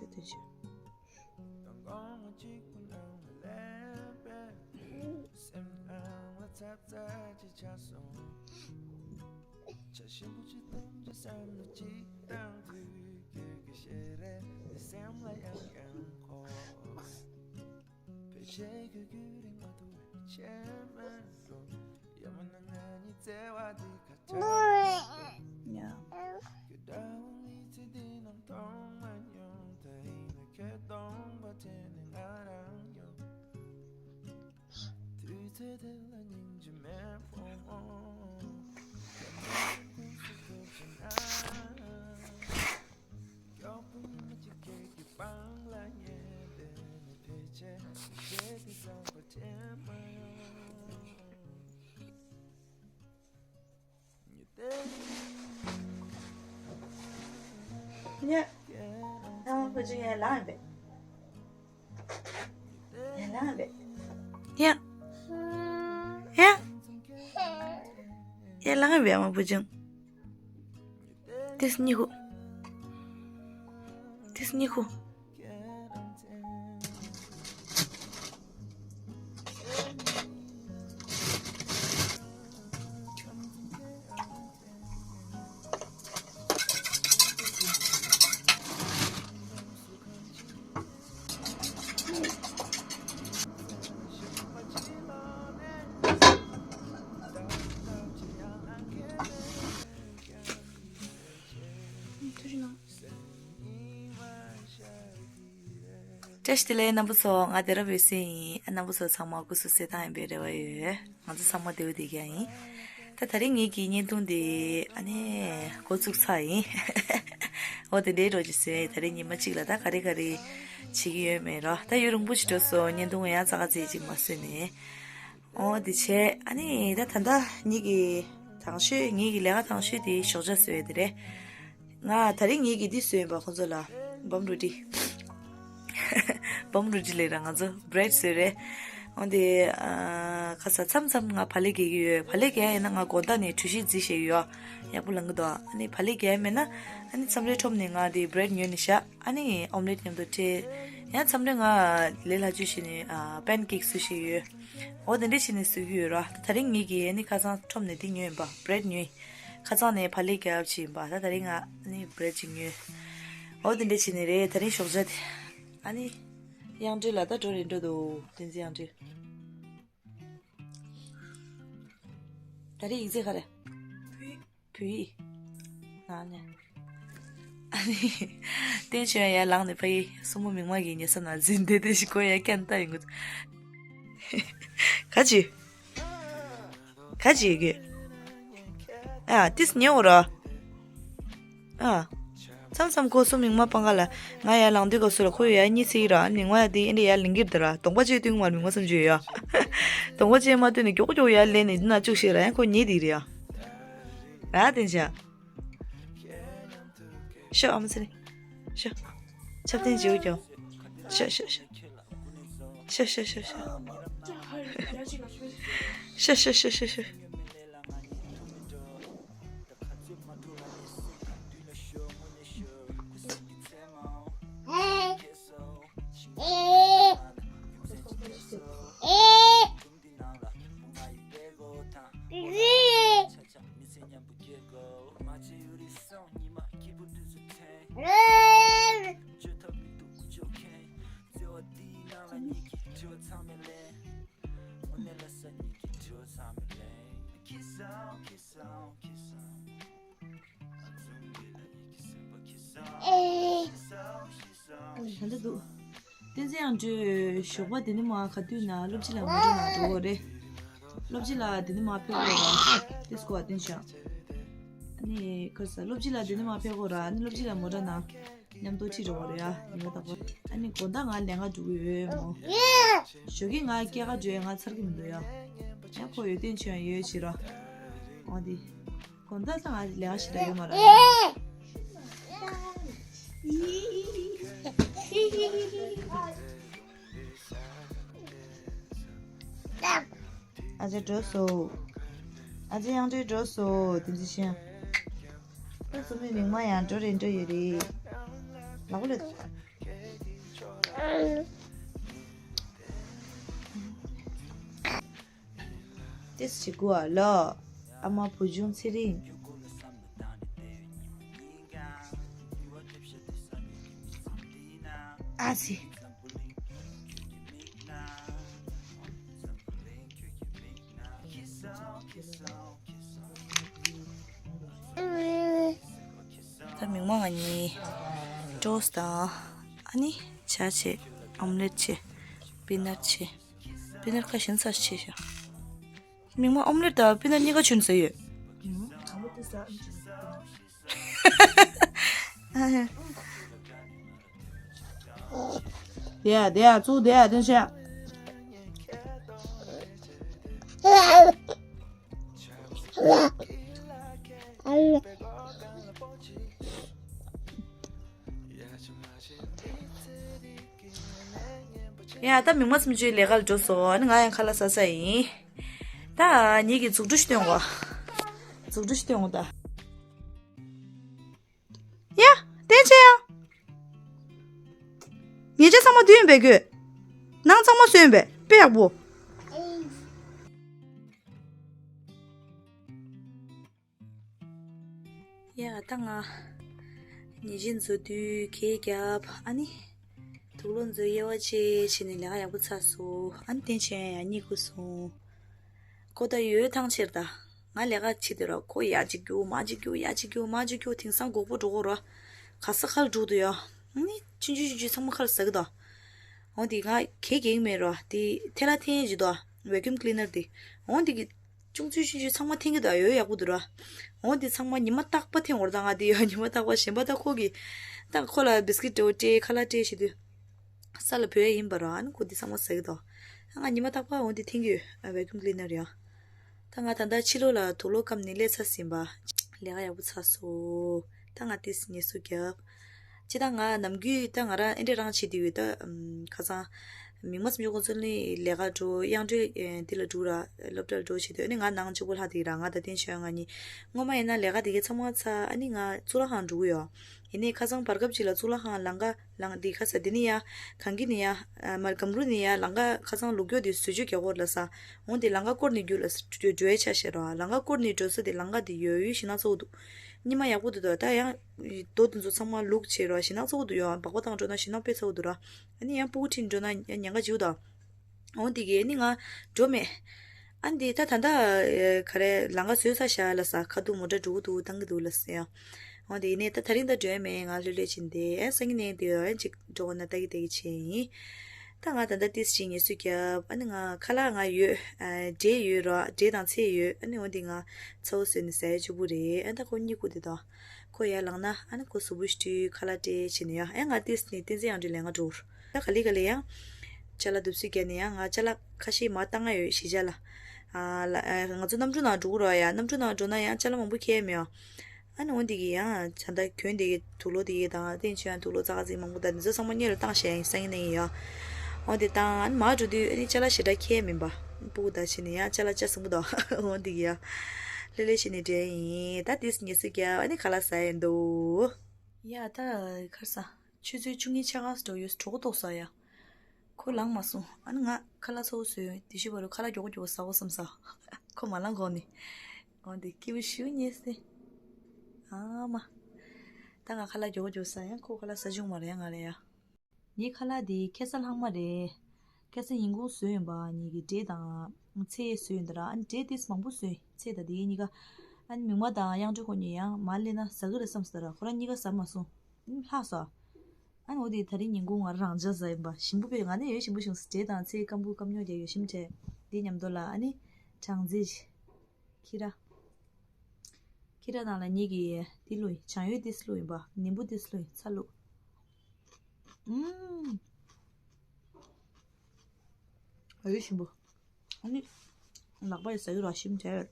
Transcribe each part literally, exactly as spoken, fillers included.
དེ་དེ་ཆེ། ཡ། ཡ། ཨ་མ་བུ་ཆུང་ཡར་ལངས་པས། ཡར་ལངས་པས། ཡ། ཡ། ཡར་ལངས་པས་ཨ་མ་བུ་ཆུང་། ཏིས་གཉིད་ཁུག་ཏིས་གཉིད་ཁུག་བཀྲ་ཤིས་བདེ་ལེགས་རྣམ་པ་ཚོ། ང་བདེ་རབ་འོད་ཟེར་ཡིན། རྣམ་པ་ཚོ་ཚང་མ་སྐུ་གཟུགས་གསལ་ཐང་ཡིན་པའི་རེ་བ་ཡོད། ང་ཚོ་ཚང་མ་བདེ་པོ་བསྡད་ཀྱི་ཡིན། ད་དེ་རིང་ངེད་ཀྱི་བརྙན་ཐུང་འདི་ཨ་ནི་འགོ་བཙུགས་ཚར་ཡིན། འོ་དེ་འདྲའི་རོ་ཅིག་བཟོས། དེ་རིང་ཉི་མ་གཅིག་ལ་ད་ག་རེ་ག་རེ་བྱེད་ཀྱི་ཡོད་མེད་རོ། ད་ཡུན་རིང་པོ་ཞིག་འགྲོ་སོང་། བརྙན་ཐུང་ཡང་ཙག་ཙིག་ཅིག་མ་བཟོས་ནས། འོ་དེ་བྱས་ཨ་ནི་ད་ད་ལྟ་ངེད་ཀྱི་དང་ཤོས་ངེད་ཀྱི་ལས་ཀ་དང་ཤོས་དེ་ཞོགས་ཇ་བཟོས་ཡོད་དེ་རེད། ང་དེ་རིང་ངེད་ཀྱིས་འདི་བཟོས་ཡིན་པ། ཁོང་ཚོ་ལ་བམ་རོ་ཏི། བམ་རོ་ཏི་ལས་ར་ང་ཚོ་བྷི་རེད་བཟོས་རེད། འོན་ཏེ། ཁ་ས་མཚམས་མཚམས་ང་བག་ལེབ་རྒྱག་གི་ཡོད། བག་ལེབ་རྒྱག་ཡིན་ན་ང་དགོང་དག་ནས་གྲོས་གཞི་རྩིས་བྱེད་ཀྱི་ཡོད། ཡག་པོ་ལང་གི་འདུག་ཨ་ནི་བག་ལེབ་རྒྱག་མེད་ན་ཨ་ནི་མཚམས་རེ་ཁྲོམ་ནས་ང་དེ་བྷི་རེད་ཉོས་ནས་བཞག་ཨ་ནི་ཨོམ་ལེཊ་མཉམ་དུ་སྤྲད། ཡང་མཚམས་རེ་ང་ལས་སླ་བཅོས་བྱས་ནས་པན་ཀེག་བཟོས་བཞག་ཡོད། འོ་དེ་འདྲ་བྱས་ནས་བཟོ་གི་ཡོད་ར། ད་དེ་རིང་ངེད་ཀྱིས་ཨ་ནི་ཁ་སང་ཁྲོམ་ནས་དེ་ཉོས་ཡིན་པ། བྷི་རེད་ཉོས། ཁ་སང་ནས་བག་ལེབ་རྒྱག་ཡིན་པ། ད་དེ་རིང་ང་ནི་བྷི་རེད་ཅིག་ཉོས། འོ་དེ་འདྲ་བྱས་ནས་རེད། དེ་རིང་ཞོགས་ཇ་དེ། ཨ་ནི། དབྱངས་སྒྲོན་ལ་ད་འགྲོ་རེ་འགྲོ་འདུག་བསྟན་འཛིན་དབྱངས་སྒྲོན། ད་རེས་ཡིག་ཚད་ག་རེ། བོད་ཡིག་ནང་ནས། ཨ་ནི། བསྟན་ཆོས་ཡར་ལངས་ནས་ཕ་གི་སྲུ་མོ་མིག་དམར་གྱི་ཉལ་ས་ན་འཛིན་བསྡད་བསྡད་ཤིག་གོ་ཡ་ཁྱེད་ལྟ་ཡོང་གི། ག་ཅི། ག་ཅི་ཡོད་གི། ཨ་ཏིས་ཉེ་འོ་ར། ཨ། མཚམས་མཚམས་ཁོ་སྲུ་མིག་དམར་སྤང་ཁ་ལ་ང་ཡར་ལངས་དུས་སྐབས་སུ་ལ་ཁོ་ཡར་གཉིད་སད་ཀྱི་ར། མིག་དམར་ཡ་དེ་ཨེ་འདྲ་ཡར་ལེན་གྱི་རེད་ར། གདོང་པ་ཅིག་སྟོན་གྱི་མ་རེད། མིག་དམར་བསམ་བྱས་ཡོད་ཡ། གདོང་པ་ཅིག་མ་སྟོན་ནས་མགྱོགས་མགྱོགས་ཡར་ལེན་ནས་འདི་ན་བཅུག་ཤེས་ར། ཡང་ཁོ་ཉལ་བསྡད་རེད་ཡ། ར་བསྟན་ཆ། ཤོག་ཨ་མ་ཚེ་རིང་། ཤོག་ཆབ་བསྟན་བྱེད་འོ་ཀྱང་། ཤོག་ཤོག་ཤོག་ཤོག་ཤོག་ཤོག་ཤོག་ཤོག་ཤོག་ཤོག་ཤོག་ད་ལྟ་འདུག་བསྟན་འཛིན་དབྱངས་སྒྲོན་ཞོགས་པ་འདི་ནས་མར་ག་དུས་ན་སློབ་སྤྱི་ལ་མོ་ཊ་ནང་འགྲོ་དགོས་རེད། སློབ་སྤྱི་ལ་འདི་ནས་མར་ཕེབས་དགོས་ར། དེ་སྐོར་བ་བསྟན་བྱ། ཨ་ནི་ཁ་ས་སློབ་སྤྱི་ལ་འདི་ནས་མར་ཕེབས་དགོས་ར། ཨ་ནི་སློབ་སྤྱི་ལ་མོ་ཊ་ནང་མཉམ་དུ་ཁྲིད་འགྲོ་དགོས་རེད་ཡ། ཉི་མ་རྟག་པར། ཨ་ནི་དགོང་དག་ང་ལས་ཀ་འགྲོ་གི་ཡོད་མོ། ཞོགས་ཀས་ང་སྐྱེལ་ག་འགྲོ་ཡ་ང་ཚར་གི་མི་འདུག་ཡ། ཡ་ཁོ་ཡོད་བསྟན་བྱ་ཡོད་བྱེད་ར། འོ་དེ། དགོང་དག་ས་ང་ལས་ཀ་ཞིག་ལ་ཡོད་མ་རེད། ཨ་ཅེ་འགྲོ་སོང་། ཨ་ཅེ་དབྱངས་སྒྲོན་འགྲོ་སོང་། དེ་ཚོ་ཤེས། ད་སྲུ་མོའི་མིག་དམར་ཡང་འགྲོ་རེ་འགྲོ་ཡོད་རེད། ལག་པ་ལ། ཏེས་ཅི་གུ་ཨ་ལ། ཨ་མ་བུ་ཆུང་ཚེ་རིང་། ཨ་ཙི། ད་མིག་མ་ང་གཉིས་ཊོས་དང་ཨ་ནི་ཇ་བྱས། ཨོམ་ལེཊ་བྱས། པི་ནཊ་བྱས། པི་ནཊ་ཁ་ཤས་ཚར་བྱས་ཤག་མིག་མ་ཨོམ་ལེཊ་དང་པི་ནཊ་གཉིས་ཀ་ཆུན་ཟ་ཡོད། དེ་ཡ་དེ་ཡ་བཙུགས་དེ་ཡ་དེ་བྱས། ཡ་ད་མིག་མ་ཚུམ་ཆུའི་ལས་ཀ་ལ་འགྲོ་སོང་། ཨ་ནི་ང་ཡང་ཁ་ལག་ཟ་ས་ཡིན། ད་ངེད་ཀྱི་མཛུབ་གྲུ་ཞིག་སྟོན་གོ། མཛུབ་གྲུ་ཞིག་སྟོན་གོ་ད། ཡ། བསྟན་ཆེ་ཡ། ཉེ་ཆར་ཚང་མ་བསྡུས་ཡིན་པས་གོ། ནང་ཚང་མ་བཟོས་ཡིན་པས་དཔེ་ཡག་པོ། ཡ་ད་ང་ཉེ་ཆར་འཛུལ་དུས་གད་རྒྱབ། ཨ་ནི་དུག་ལོག་འཛུལ་དབྱེ་བ་བཅས་བྱས་ནས་ལས་ཀ་ཡག་པོ་ཚར་སོང་། ཨ་ནི་བསྟན་ཆེ་ཡ་ཡང་གཉིད་ཁུག་སོང་། ཁོ་ད་ཡོད་ཐང་ཆེར་ད། ང་ལས་ཀ་བྱེད་དུས་ར་ཁོ་ཡར་གཅིག་རྒྱུག་མར་གཅིག་རྒྱུག་ཡར་གཅིག་རྒྱུག་མར་གཅིག་རྒྱུག་དེང་སང་སྒོག་པོ་འགྲོ་གོ་ར། ག་ས་ག་ལ་རྒྱུག་འདུག་ཡ། ནི་ཆུང་ཆུང་ཆུང་ཆུང་ཚང་མ་ཁ་ལ་ཟ་གི་ད། འོ་དེ་ང་གད་རྒྱག་གི་མེད་ར། དེ་ཐལ་བ་འཐེན་བྱེད་དོ། བེ་ཀུམ་ཀི་ལི་ནར་དེ། འོ་དེ་གི་ཆུང་ཆུང་ཆུང་ཆུང་ཚང་མ་འཐེན་གི་ད། ཡོད་ཡག་པོ་འདུག་ར། འོ་དེ་ཚང་མ་ཉི་མ་རྟག་པ་འཐེན་འོར་ད། ང་དེ་ཡ་ཉི་མ་རྟག་པ་གཞན་པ་ད་ཁོ་གི་ད་ཁོ་ལ་བིས་ཀིཊ་སྤྲད་ཁ་ལག་སྤྲད་བྱེད་དུས། ས་ལ་བུད་ཡ་ཡིན་པ་ར། ཨ་ནི་ཁོ་འདི་ཚང་མ་ཟ་གི་དོ། ང་ཉི་མ་རྟག་པར་འོ་འདི་འཐེན་གི་ཡོད། ཨ་བེ་ཀུམ་ཀི་ལི་ནར་ཡ། ད་ང་ད་ལྟ་ཕྱི་ལོགས་ལ་དུག་ལོག་བསྐམས་ནས་སླེབས་ཚར་ཟིན་པ། ལས་ཀ་ཡག་པོ་ཚར་སོང་། ད་ང་ཏིས་ངལ་གསོ་རྒྱབ། ཅི་ད་ང་ནམ་རྒྱུན་ད་ང་རང་ཨེ་འདྲ་རང་བྱེད་དུས་ཡོད་ད། ཨམ་ཁ་སང་། མིག་མ་སེམས་ཤུགས་ཁོང་ཚོ་ནི་ལས་ཀ་འགྲོ་དབྱངས་སྒྲོལ་འདི་ལ་འགྲོ་ར། སློབ་གྲྭ་ལ་འགྲོ་བྱེད་དུས་ཨ་ནི་ང་ནང་གཅིག་པོ་ལྷག་དེ་ར། ང་ད་ཐེན་ཆོས་ང་གཉིས། སྔོན་མ་ཡིན་ན་ལས་ཀ་དེ་གའི་ཚང་མ་ཚར་ཨ་ནི་ང་གཙུག་ལག་ཁང་འགྲོ་གི་ཡོད། ཡིན་ནའི་ཁ་སང་བར་སྐབས་ཅིག་ལ་གཙུག་ལག་ཁང་ལམ་ཀ་ལམ་འདི་ཁ་ས་འདི་ནི་ཡ། གངས་སྐྱིད་ནི་ཡ། ཨ་མར་སྒམ་རུ་ནི་ཡ་ལམ་ཀ་ཁ་སང་ལུག་སྐྱོ་དེ་བཟོ་བཅོས་རྒྱག་གོ་ལ་ས། འོང་དེ་ལམ་ཀ་བསྐོར་ནི་རྒྱུ་ལ་ས་འགྲོ་འགྲོའི་ཆ་ཤས་རོ། ལམ་ཀ་བསྐོར་ནི་འགྲོ་ས་དེ་ལམ་ཀ་དེ་ཡོད་ཡོད་ཞིག་ན་ཚོགས་འདུག་གཉིད་མ་ཡག་པོ་འདུག་ད་ད་ཡང་། རྡོ་དེ་ཚོ་ཚང་མ་ལུག་བྱས་རོ་ཞིག་ན་ཚོགས་འདུག་ཡོ། སྦག་སྦག་བཏང་འགྲོ་ན་ཞིག་ན་དཔེ་ཚོགས་འདུག་ར། ཨ་ནི་ཡང་སྤུ་གུ་ཁྲིད་འགྲོ་ན་ཡང་ཉེན་ཁ་བྱེད་འདུག་འོང་དེ་གས་ནི་ང་འགྲོ་མེད། ཨ་འདི་ད་ད་ད་ག་རེ་ལམ་ཀ་བཟོས་ཚར་ཤག་ལ་ས། ཁ་ཐུག་མོ་ཊ་འགྲོ་གི་འདུག་བཏང་གི་འདུག་ལ་ཟེར་ཡ། འོ་དེ་ནས་ད་ད་རིང་ད་འགྲོ་ཡ་མེད། ང་ལྷོད་ལྷོད་ཕྱིན་ཏེ་ཨ་སང་ཉིན་ནས་དེ་ཡང་ཅིག་འགྲོ་གོ་ན་ལྟ་གི་ལྟ་གི་བྱས་ཡིན། ད་ང་ད་ལྟ་ཏིས་ཅིག་ངལ་གསོ་རྒྱབ། ཨ་ནི་ང་ཁ་ལག་ང་ཡོད། ཨ་འབྲས་ཡོད་ར། འབྲས་དང་ཚལ་ཡོད། ཨ་ནི་འོ་དེ་ང་ཚ་བོ་བཟོས་ནས་ཟ་ཡ་གཅིག་པུ་རེད། ཨ་ད་ཁོ་གཉིད་ཁུག་དེ་དང་། ཁོ་ཡར་ལངས་ན་ཨ་ནི་ཁོ་གཟུགས་པོ་ཞིག་ཁ་ལག་སྤྲད་བྱས་ནས་ཡ། ཨ་ང་ཏིས་ནས་བསྟན་འཛིན་དབྱངས་སྒྲོན་ལེན་ག་འགྲོ། ད་ག་ལེ་ག་ལེ་ཡང་། ཅ་ལག་འདུག་སེ་བརྒྱབ་ནས་ཡང་ང་ཅ་ལག་ཁ་ཤས་མར་བཏང་ང་ཡོད་གཞིས་ཆགས་ལ། ཨ་ལ་ཨ་ང་ཚོ་གནམ་གྲུ་ནང་འགྲོ་གི་རེད་ཡ། གནམ་གྲུ་ནང་འགྲོ་ན་ཡང་ཅ་ལག་མང་པོ་འཁྱེར་མེད་ཡ། ཨ་ནི་འོ་འདི་གི་ཡང་ད་ལྟ་གྱོན་འདི་གི་དུག་ལོག་འདི་གི་དང་བསྟན་ཆོས་ཡང་དུག་ལོག་ཙག་ཙིག་མང་པོ་ད་འདི་ཚོ་ཚང་མ་གཉེར་ལ་བཏང་བཞག་ཡིན། སང་ཉིན་ནས་ཡིན་ཡ། འོ་འདི་བཏང་ཨ་ནི་མར་འགྲོ་དུས་ཨ་ནི་ཅ་ལག་ཞེ་དྲག་འཁྱེར་མིན་པ། སྤུ་གུ་ད་བྱས་ནས་ཡང་ཅ་ལག་ཅ་སྲིན་པོ་ད། འོ་འདི་གི་ཡ། ལྷོད་ལྷོད་བྱས་ནས་འགྲོ་ཡིན། ད་འདི་ངལ་གསོ་རྒྱབ་ཨ་ནི་ཁ་ལག་ཟ་ཡིན་འདུག་ཡ་ད་ཁར་ས། ཆུ་ཚོད་བཅུ་གཉིས་ཆ་གང་ཙམ་འགྲོ་ཡོད། གྲོད་ཁོག་ལྟོགས་ས་ཡ། ཁོ་ལངས་མ་སོང་། ཨ་ནི་ང་ཁ་ལག་ཚ་བོ་བཟོས། དེ་ཤི་བ་རུ་ཁ་ལག་མགྱོགས་པོ་མགྱོགས་པོ་ཟ་བོ་བསམ་ས། ཁོ་མ་ལངས་གོང་ནས། འོ་འདི་སྐྱིད་པོ་ཞུ་ཉེས་སེ། ཨ་མ། ད་ང་ཁ་ལག་མགྱོགས་པོ་མགྱོགས་པོ་ཟ་ཡ། ཁོ་ཁ་ལག་ཟ་བྱུང་མ་རེད་ཡ། ང་རེད་ཡ། ངའི་ཁ་ལག་དེ་ཁ་སང་ལྷག་མ་རེད། ཁ་སང་ཉིན་གུང་བཟོས་ཡོད་པ། ངེད་ཀྱི་འབྲས་དང་ཚལ་བཟོས་ཡོད་འདི་ར། ཨ་ནི་འབྲས་ཏིས་མང་པོ་བཟོས། ཚལ་དང་དེ་གཉིས་ཀ། ཨ་ནི་མིག་མ་དང་དབྱངས་སྒྲོན་ཁོ་གཉིས་ཡང་མར་སླེབས་ན་ཟ་གི་རེད་བསམ་སོང་ར། ཁོ་རང་གཉིས་ཀ་ཟ་མ་སོང་། ཨ་ནི་ལྷག་སོང་། ཨ་ནི་འོ་དེ་ད་རིང་ཉིན་གུང་ང་རང་ཅག་ཟ་ཡིན་པ། ཞིམ་པོ་དཔེ་ང་ནི་ཡོད་ཞིམ་པོ་བྱུང་། འབྲས་དང་ཚལ་སྐམ་པོ་སྐམ་ཉོག་རྒྱག་ཡོད་ཞིམ་དྲགས། དེ་མཉམ་དུ་ལ་ཨ་ནི་སྦྲང་རྩི། ཁྱི་ར། ཁྱི་ར་ནང་ལ་ངེད་ཀྱིས་འདི་བླུགས་ཡིན། བྱང་ཡོས་འདི་བླུགས་ཡིན་པ། ནིམ་བུ་འདི་བླུགས་ཡིན། ཚ་བླུགས། ཨུམ། ཨ་ཡོད་ཞིམ་པོ། ཨ་ནི་ལག་པ་ཡི་ཟ་ཡོད་ར་ཞིམ་དྲགས།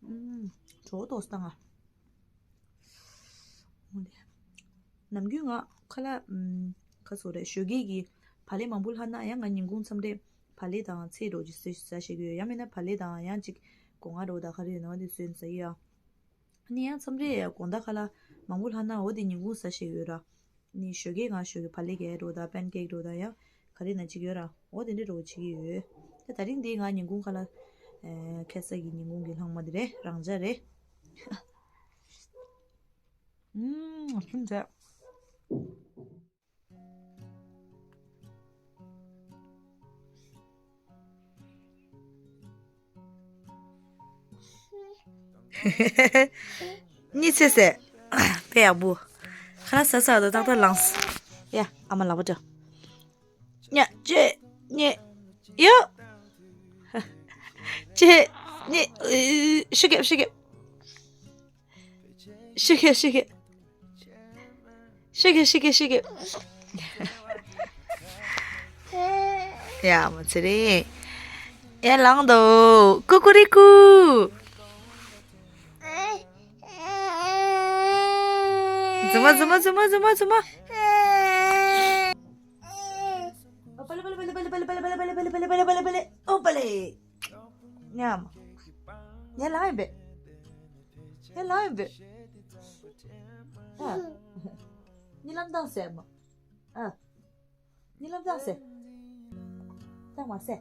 ཨུམ། གྲོད་ཁོག་ལྟོགས་སོང་ང་། ནམ་རྒྱུན་ང་ཁ་ལག་ཨུམ། ཁ་སོ་རེད། ཞོགས་ཀས་ཀྱི་བག་ལེབ་མང་པོ་ལྷག་ན་ཡང་ང་ཉིན་གུང་མཚམས་རེ་བག་ལེབ་དང་ཚལ་འདྲ་བོ་ཅིག་ཟ་ཟ་ཤེས་ཀྱི་ཡོད། ཡང་མིན་ན་བག་ལེབ་དང་ཡང་ཅིག་སྒོ་ང་འདྲ་བོ་དང་ག་རེ་ཡོད་ན་འོ་དེ་བཟོས་ནས་ཟ་གི་ཡོད། ཨ་ནི་ཡང་མཚམས་རེ་དགོང་དག་ཁ་ལག་མང་པོ་ལྷག་ན་འོ་དེ་ཉིན་གུང་ཟ་ཤེས་ཀྱི་ཡོད་ར། ནི་ཞོགས་ཀས་ང་ཞོགས་ཀས་བག་ལེབ་རྒྱག་འགྲོ་དང་པན་ཀེག་འགྲོ་དང་ཡང་ག་རེ་ན་ཅིག་ཡོད་ར། འོ་དེ་འདྲ་འགྲོ་བྱེད་ཀྱི་ཡོད། ད་དེ་རིང་འདི་ང་ཉིན་གུང་ཁ་ལག་ཨེ་ཁ་སང་གི་ཉིན་གུང་གི་ལྷག་མ་དེ་རེད། རང་འཇགས་རེད། ཨུམ། ཨ་ཁུ་མཛེས། གཉིད་སད་སད། དཔེ་ཡག་པོ། ཁ་ལག་ཟ་ཚར་དུས་ཏག་ཏག་ལངས། ཡ། ཨ་མ་ལག་པ་འགྲོ། ཉ་ཅེ་ཉེ་ཡོ། ཅེ་ཉེ་ཤི་གེ་ཤི་གེ་ཤི་གེ་ཤི་གེ་ཤི་གེ་ཤི་གེ་ཤི་གེ། ཡ་མ་ཚེ་རིང་། ཡ་ལངས་འདུག་ཀུ་ཀུ་རི་ཀུ། ཛུ་མ་ཛུ་མ་ཛུ་མ་ཛུ་མ་ཛུ་མ། ཨོ་པ་ལེ། ཉམས། ཉལ་ལངས་ཡིན་པས། ཉལ་ལངས་ཡིན་པས། ཨ། གཉིད་ལམ་བཏང་ཟེར་མོ། ཨ། གཉིད་ལམ་བཏང་ཟེར། བཏང་མ་ཟེར།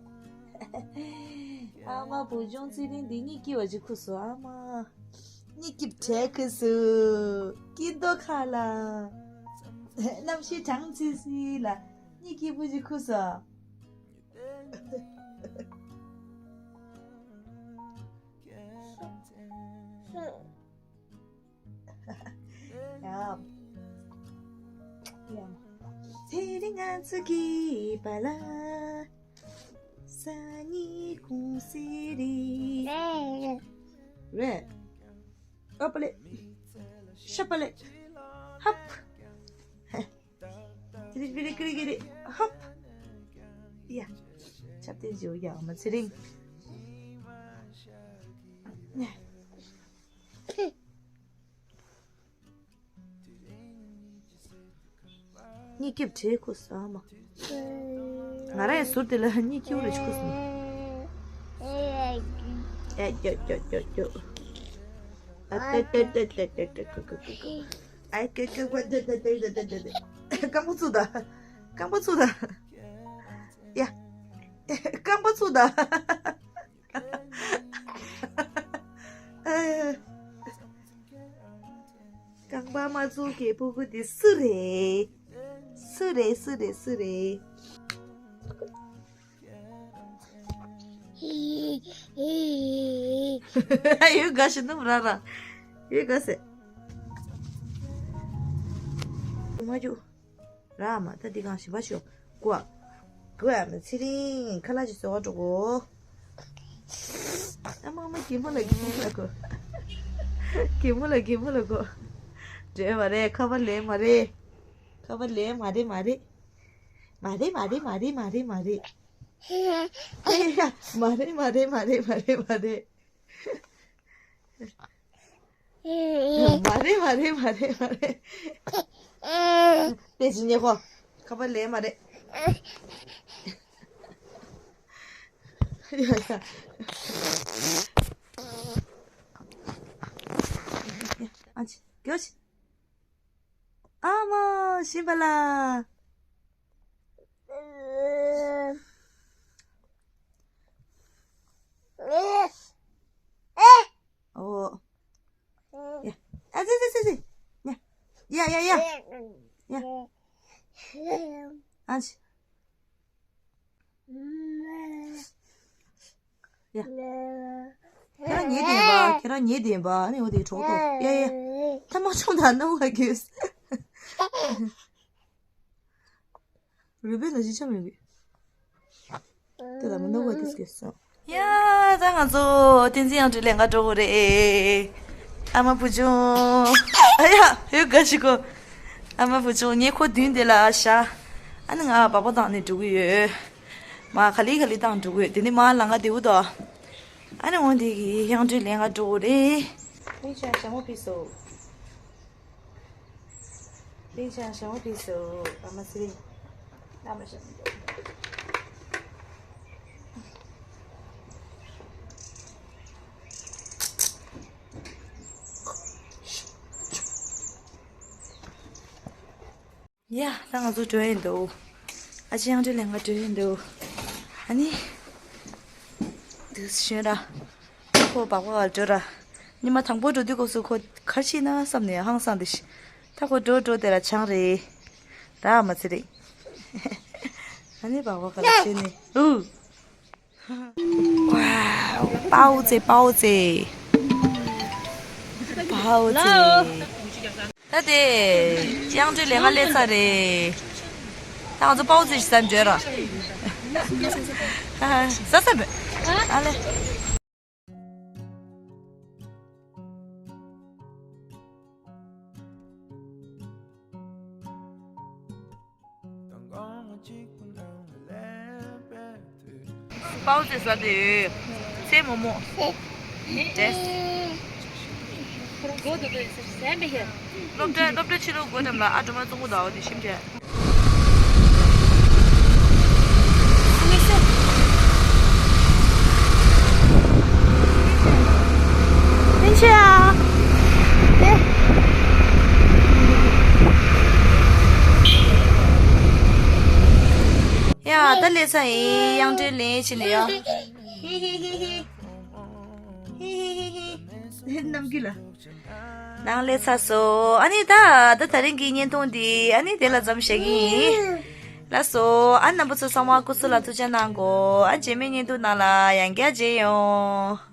ཨ་མ་བུ་ཆུང་ཚེ་རིང་འདི་གཉིད་སྐྱིད་པ་ཅིག་ཁུག་སོང་ཨ་མ། གཉིད་སྐྱིད་བྲལ་ཁུག་སོང་། སྐྱིད་མདོག་ཁ་ལ། གནམ་གཤིས་གྲང་ཚིལ་ཚིལ་ལ། གཉིད་སྐྱིད་པོ་ཅིག་ཁུག་སོང་། ཡ། ཡ། ཚེ་རིང་ང་ཚོ་གི་པཱ་ལགས། སང་ཉིན་གུང་སེ་རེད། རེད། ཨོ་པ་ལེ། ཤ་པ་ལེ། ཧབ། ཧེ། ཀི་རི་ཀི་རི་ཀི་རི་ཀི་རི། ཧབ། ཡ། ཆབ་ཏེ་བཞུགས་ཡ་མ་ཚེ་རིང་། གཉིད་སྐྱིད་བྲལ་ཁུག་སོང་ཨ་མ། ང་རང་ཡང་ཟུར་དེ་ལ་གཉིད་སྐྱིད་པོ་རེ་ཞིག་ཁུག་སོང་། ཨེ་ཀྱོ་ཀྱོ་ཀྱོ་ཀྱོ། ཨ་ཏེ་ཏེ་ཏེ། ཨ་ཀྱོ་ཀྱོ་ཀྱོ་ཏེ་ཏེ་ཏེ། རྐང་པ་བཙུགས་དང་། རྐང་པ་བཙུགས་དང་། ཡ། རྐང་པ་བཙུགས་དང་། རྐང་པ་མ་བཙུགས་མཁན་ཕྲུ་གུ་དེ་སུ་རེད། སུ་རེད་སུ་རེད་སུ་རེད། ཡོད་དགའ་ཞིག་ནུབ་ར་ར། ཡོད་དགའ་ཟེ། མ་རྒྱུག་ར་མ་ད་འདི་གང་ཞིབ་པ་ཤོག་གོ། གོ་ཨ་མ་ཚེ་རིང་ཁ་ལག་ཅིག་བཟོ་བ་འགྲོ་གོ། ཨ་མ་མ་གད་མོ་ལ་གད་མོ་ལ་གོ། གད་མོ་ལ་གད་མོ་ལ་གོ། འདྲེ་མ་རེད་ཁ་པར་ལེན་མ་རེད། ཁ་པར་ལེན་མ་རེད་མ་རེད། མ་རེད་མ་རེད་མ་རེད་མ་རེད་མ་རེད། ཨེ་ཡ། མ་རེད་མ་རེད་མ་རེད་མ་རེད་མ་རེད། མ་རེད་མ་རེད་མ་རེད་མ་རེད། དེ་ཅི་ཉེ་ཁོ། ཁ་པར་ལེན་མ་རེད། ཡ་ཡ། ཨ་ཅི་གྱོ་ཅི། ཨ་མ་ཤི་བ་ལ། ཨོ། ཡ། ཨ་ཙི་ཙི་ཙི་ཙི། ཡ། ཡ་ཡ་ཡ། ཡ། ཨ་ཅི། ཡ། ཁྱེད་རང་ཉལ་བསྡད་པ། ཁྱེད་རང་ཉལ་བསྡད་པ། ཨ་ནི་འོ་དེ་གྲོགས་ཏོ། ཡ་ཡ། ཐ་མག་ཆུང་དང་སྣང་བ་གིས། རུས་སྦལ་ལ་གཞི་ཆ་མེད་གི། དེ་ལ་མི་འདུག་ག་དེ་སྐྱེས་སོང་། ཡ། ད་ང་ཚོ་བསྟན་འཛིན་དབྱངས་སྒྲོན་ལེན་ག་འགྲོ་གི་རེད། ཨ་མ་བུ་ཆུང་། ཨ་ཡ། ཡོད་དགའ་ཞིག་གོ། ཨ་མ་བུ་ཆུང་ཉེ་ཁོ་མདུན་དེ་ལ་བཞག་ཨ་ནི་ང་སྦག་སྦག་བཏང་ནས་འགྲོ་གི་ཡོད། མ་ག་ལེ་ག་ལེ་བཏང་འགྲོ་གི་ཡོད། དེ་ནི་མ་ལང་ག་དེ་འུ་དོ། ཨ་ནི་འོ་དེ་གི་དབྱངས་སྒྲོན་ལེན་ག་འགྲོ་གི་རེད། ལིང་ཅང་ཞྭ་མོ་ཕུད་སོང་། ལིང་ཅང་ཞྭ་མོ་ཕུད་སོང་། ཨ་མ་ཚེ་རིང་། ཨ་མ་ཞྭ་མོ་འགྲོ། ཡ། ད་ང་ཚོ་འགྲོ་ཡིན་འདུག་ཨ་ཅེ་དབྱངས་སྒྲོན་ལེན་ག་འགྲོ་ཡིན་འདུག་ཨ་ནི། འདུག་ཞོན་ར། ཁོ་སྦག་སྦག་ག་འགྲོ་ར། ཉི་མ་དང་པོ་འགྲོ་དུས་སྐབས་སུ་ཁོ་གར་ཕྱིན་ན་བསམ་ནས་ཧང་སངས་ཏེ་ཤི། ད་ཁོ་འགྲོ་འགྲོ་དེ་ར་ཆང་རེད། ར་མ་ཚེ་རིང་། ཨ་ནི་སྦག་སྦག་ག་ལ་ཕྱིན་ནས་ཨུ། པའོ་ཙེ། པའོ་ཙེ། པའོ་ཙེ། ད་དེ་དབྱངས་སྒྲོན་ལེན་ག་སླེབས་ཚར་རེད། ད་ང་ཚོ་པའོ་ཙེ་ཞིག་ཟ་འགྲོ་ར། ཟ་ཟ་བས། ཨ་ལེ། པའོ་ཙེ་ཟ་དེ་ཡོད། ཚལ་མོག་མོག་འདྲེས། སློབ་གྲྭ་སློབ་གྲྭ་ཕྱི་ལོགས་སྒོ་འགྲམ་ལ་ཨ་སྒྲོལ་མ་བཙོང་གོ་དའོ་དེ་ཤིམ་འདྲ། ཡ། ད་སླེབས་ཚར་ཡིན། དབྱངས་སྒྲོན་ལེན་བྱས་ནས་ཡ། ཧི་ཧི་ཧི་ཧི། ཧི་ཧི་ཧི་ཧི། ནམ་རྒྱུན་ལ། ནང་སླེབས་ཚར་སོང་། ཨ་ནི་ད་ད་ད་རིང་གི་བརྙན་ཐུང་འདི་ཨ་ནི་དེ་ལ་མཚམས་བཞག་གི་ཡིན། ལགས་སོ། ཨ་རྣམ་པ་ཚོ་ཚང་མ་སྐུ་གཟུགས་ལ་ཐུགས་ཅག་གནང་གོ་ཨ་རྗེས་མའི་བརྙན་ཐུང་ནང་ལ་ཡང་བསྐྱར་མཇལ་ཡོང་།